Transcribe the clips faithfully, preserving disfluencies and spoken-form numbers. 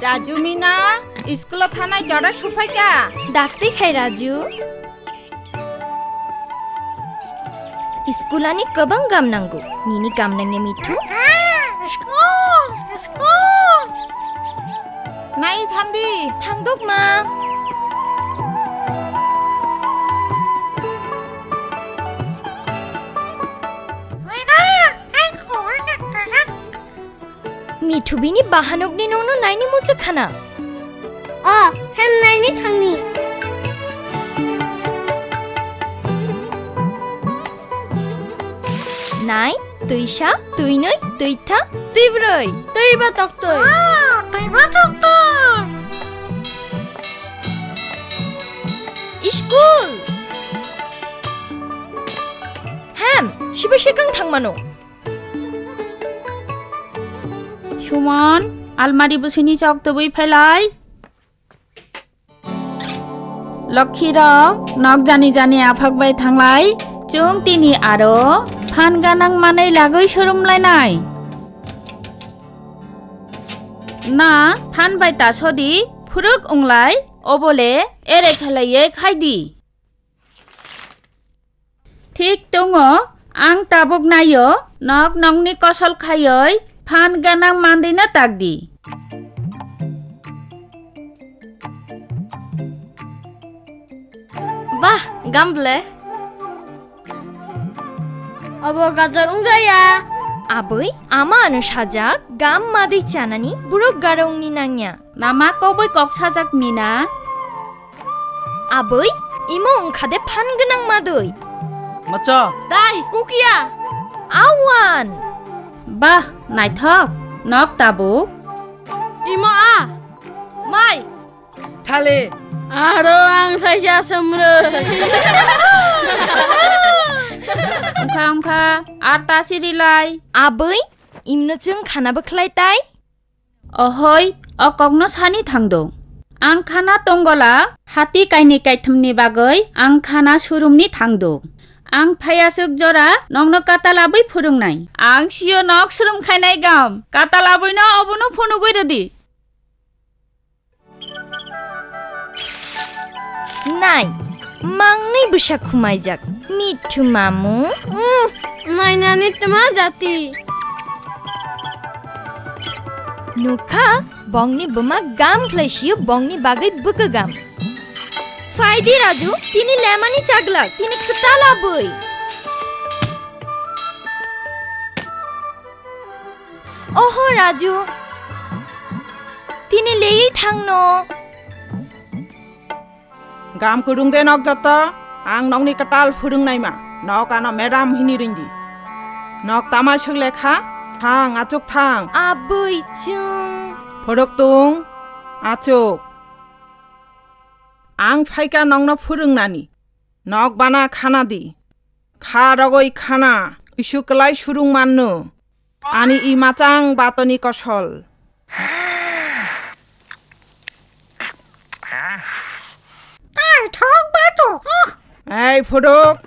Raju, Mina, school-o thanai jora suphaikha. Dakti khai Raju. School ani kwbang gam nango. Nini gam nangya Mithu? School, school. Nai thangdi. Thangdok ma. Mithu bini bahanokni nokno naini muchuk khana. O, hem naini thangni. Nai, twisa, twinwi, twitha, twibrwi. Twiba toktwi. Wow, twiba toktwi. School. Hem, sibo sekang thangmano. Suman, almari bwswini chok tubui phailai. Lokkhi rok, nok jani jani aphak bai thanglai. Chwng tini aro phan ganang manwi lagwi swrwmlainai. Na phan bai ta sodi, phwrwk wnglai, obole ere khelaiye khaidi. Thik tongo, ang tabuk naio, nok nokni kosol khaioi phan ganang mandwino takdi. Bah, gamble. Obo gajor wngjaya. Abwi, ama ano sajak, gam madwi chanani borok garo wngni nangya. Nama koboi kok sajak Mina? Abwi, imo wngkha de phan gwnang madwi. Macha. Dai, kukia. Awan. Bah, naithok, nok tabuk. Imo a. Mai. Thale. Aro ang saisa sumrwi. Wngkha, wngkha, ar ta sirilai. Abwi, imno chwng khana bwkhlai tai? Ohoi, o kokno sani thangdo. Ang khana tonggola, hati kainwi kaithumni bagwi ang khana surumni thangdo. Ang phaiya swk jora nokno kata labwi phwrwngnai. Ang sio nok surum khainai gam. Kata labwino obono phunugwi rwdi. Nai, mangni bwsa khumaijak, Mithu mamu. Umm, nainani tma jati. Nukha, bongni buma gam khlai sio bongni bagwi bwkagam. Phaidi Raju, tini lemani chaglak, tini kwtal abwi. Oho Raju, tini lei thangno. Gam kwrwng de nok joto, ang nokni kwtal phwrwngnaima, nok ano madam hini rwngdi. Nok tama swk lekha, thang, achuk thang. Abwi chwng. Phorok tung, achuk. Ang phaikha nokno phwrwngnani. Nok bana khana di. Kha rogwi khana, kisu kwlai surung manno. Ani i machang batoni kosol. Naithok bato. Ei, Phuduk.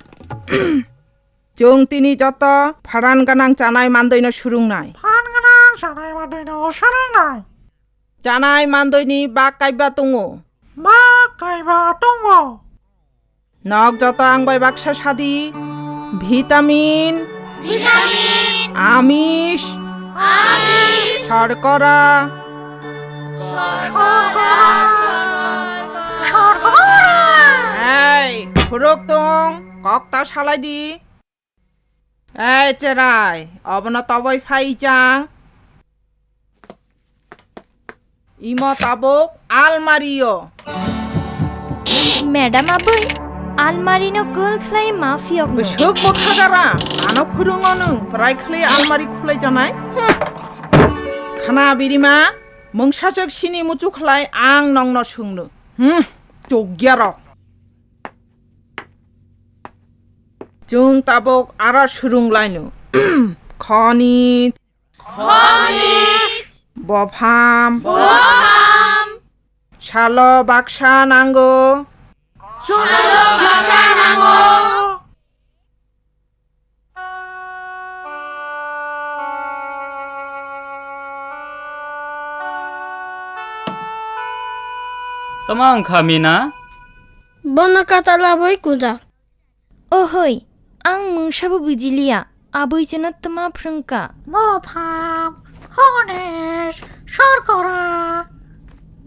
Chwng tini joto pharan gwnang chanai mandwino surungnai. Phan gwnang chanai mandwino surungnai. Chanai mandwini bak kaiba tongo. Bak kaiba tongo. Nok joto ang bai baksa sadi. Vitamin. Vitamin. Amish. Amish. Shorkora. Shorkora. Shorkora. Ei, phuruk tong, kok ta salai di. Ei cherai, obono toboi phai chang. Imo tabuk almari o. Madam abui, almari no gol khlai ma phiyok no. Bwswk bwkha gara, ano phwrwng o nwng, prai khlai almari khulai janai. Hmm. Khana birima, mungsa chwk sini muchuk khlai ang nongno swngno. Hmm, chukya rok. Chwng tabuk aro swrwng laino. Khonij. Khonij. Bopham. Bopham. Salo baksa nango. Salo baksa nango. Tama wngkha Mina? Bono kata labwi kujak. Ohoi, ang mungsabo bujiliya, abwi chwngno tma phrwngkha. Bopham, Khonesh, Shorkora.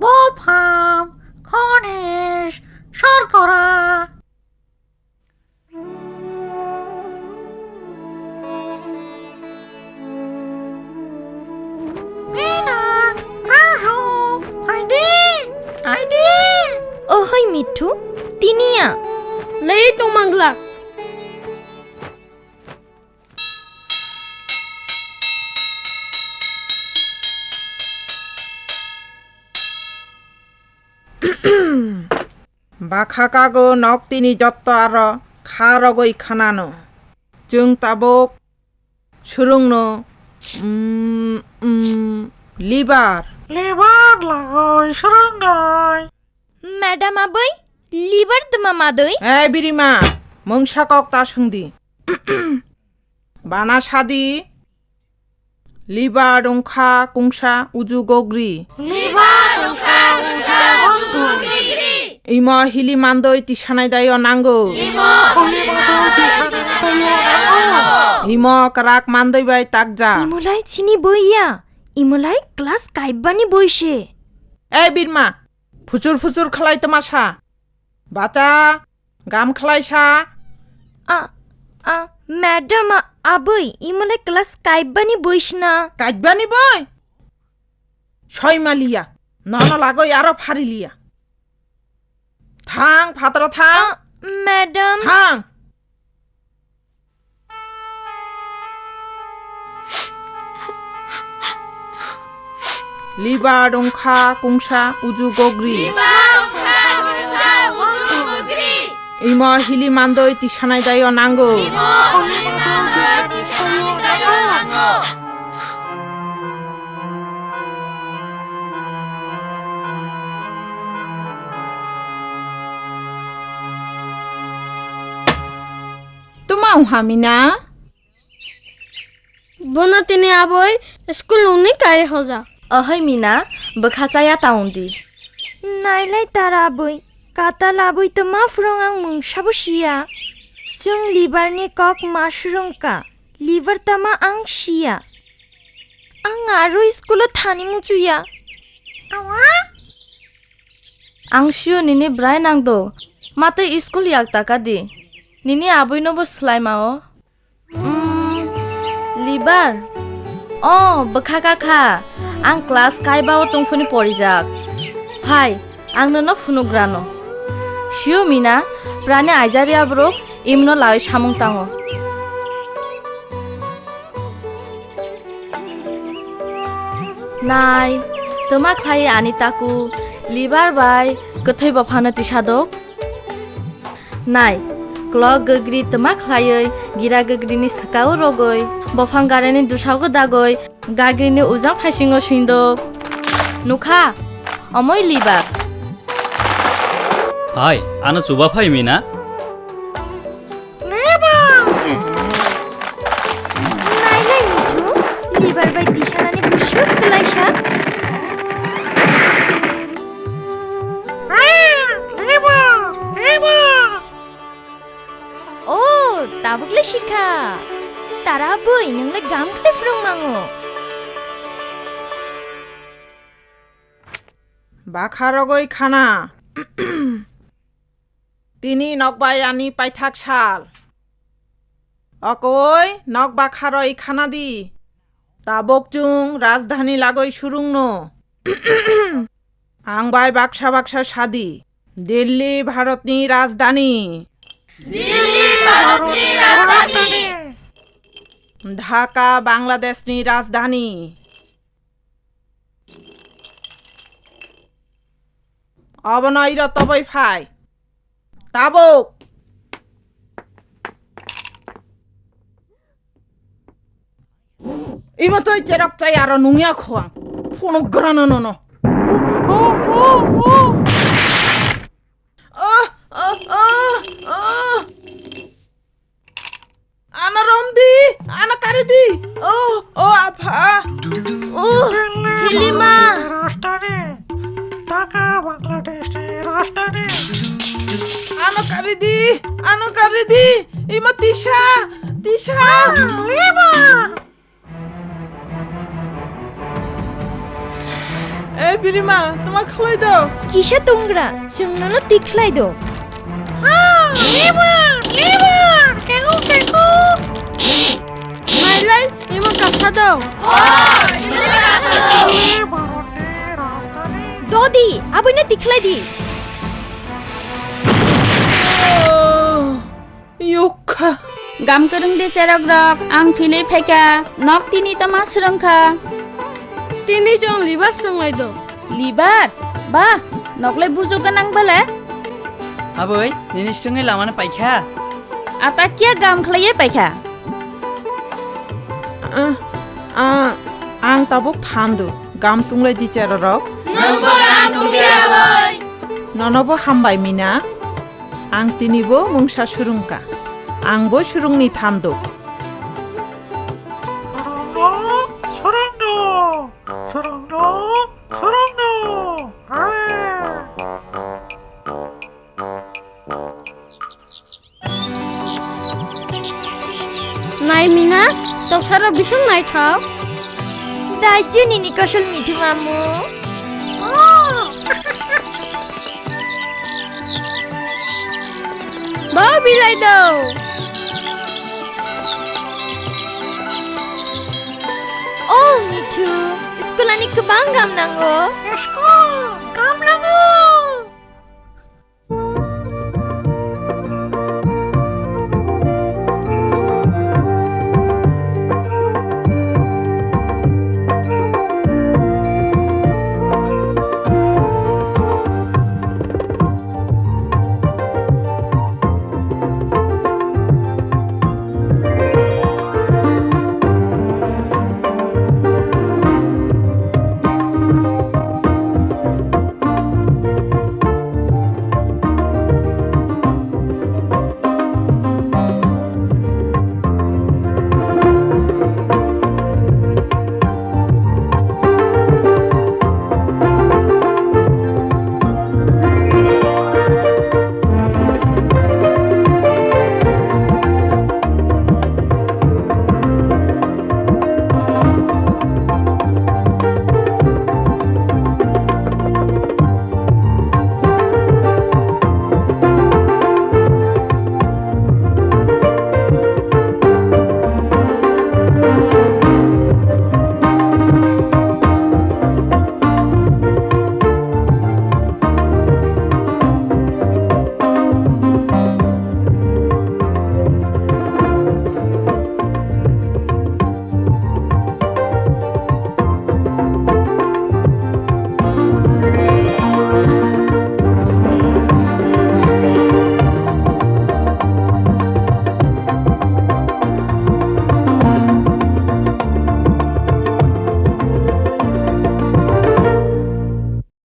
Bopham, Khonesh, Shorkora. Mina, Raju, phaidi, phaidi. Ohoi Mithu, tiniya. Lei tongmangla. Bakha kago nok tini jotto aro kha rogwi khanano. Chwng tabuk surungno, mm, mm, liver. Liver lagoi surungnai. Madam aboi, liver tma madoi? Ei birima, mungsa kok ta swngdi. Bana sadi. Liver wngkha kungsa uju gogri. Liver wngkha kungsa uju gogri. Imo hili mandoi tisanai daio nango. Imo hili mandoi tisanai daio nango. Imo kwrak mandoi bai takjak. Imolai chini boiya. Imolai class kaibani boise. Ei birma, phuchur phuchur khlai tma sa. Bacha, gam khlai sa. A, a, madam, a, aboi, imolai class kaibani boisna. Kaibani boi? Soi maliya, nono lagoi aro phariliya. Thang, phataro thang. A, madam. Thang. Liver wngkha kungsa uju gogri. Liver wngkha kungsa uju gogri. Imo hili mandoi tisanai daio nango. Imo hili mandoi tisanai daio nango. Tuma wngha Mina? Bono tini aboi school nungni kai hoja. Ohoi Mina, bwkha chaya ta wngdi. Nailai tara aboi, kata laboi tama phrwng ang mungsabo siya. Chwng liver ni kok ma swrwngkha, liver tama ang siya. Ang aro school o thani muchuya. Ang sio nini bwrai nangdo, matwi school yak taka di. Nini aboi no bo swlai ma o. Mm, liver. O, bwkha kakha. Ang class kaiba o tongphuni porijak. Phai, ang nono phunugrano. Sio Mina, prani aijari aborok imno lawi samung tango. Nai, toma khlai ani taku, liver bai kwthwi bophano tisadok. Nai, klok gogri toma khlaiwi gira gogrini swkao rogwi, bophang garani dusao dagwi, gagrini ujang phaisingo swindok. Nukha, omoi liver. Hai, ano chuba phai Mina? Nai nai Mithu, liver bai tisanani busuk kwlaisa. O, tabuk le sikha. Tara boi, nwng le gam khlai phrwng mango. Bakha rogwi khana. Tini nokba yani paithak sal. Okoi nokba kharoi khana di. Tabok chwng rajdhani lagoi surungno. Ang bai baksa baksa sadi. Delhi Bharatni rajdhani. Delhi Bharatni rajdhani. Dhaka Bangladeshni rajdhani. Abono iro toboi phai. Tabuk. Imo twi cherok chai aro nungya kho ang. Phunuk grano nono. Oh, oh, oh, oh. Ana romdi, ana karidi. Oh, oh, apha. Oh, Hilima. Rastani, Dhaka, Bangladesh. Ano karidi, ano karidi, ima tisa, tisa. Ei birima, toma khlai do. Kisa tongra, chwng nono tik khlai do. Nailai, ima kasa do. Dodi, aboino tik khlai di. Yokha. Gam kwrwng de cherok rok, ang philwi phaikha, nok tini toma swrwngkha. Tini chwng libar swrwnglai do. Libar? Ba, noklai bujo gwnang bale? Aboi, nini swrwngwi lamano paikha. Atakya gam khlaiye paikha. Ah, ah, ang tabuk thandu, gam tunglai di cherok rok. Nwng bo gam tungdi aboi. Nono bo hambai mina. Ang tini bo mungsa surungka. Ang bo surungni thanduk. Surungno, surungno, surungno, surungno. Ah. Naimina, toksaro bising naithok. Daijani ni kosol mithu mamu. Bo bilai do. O mithu, school ani kwbang gam nango. School, gam nango.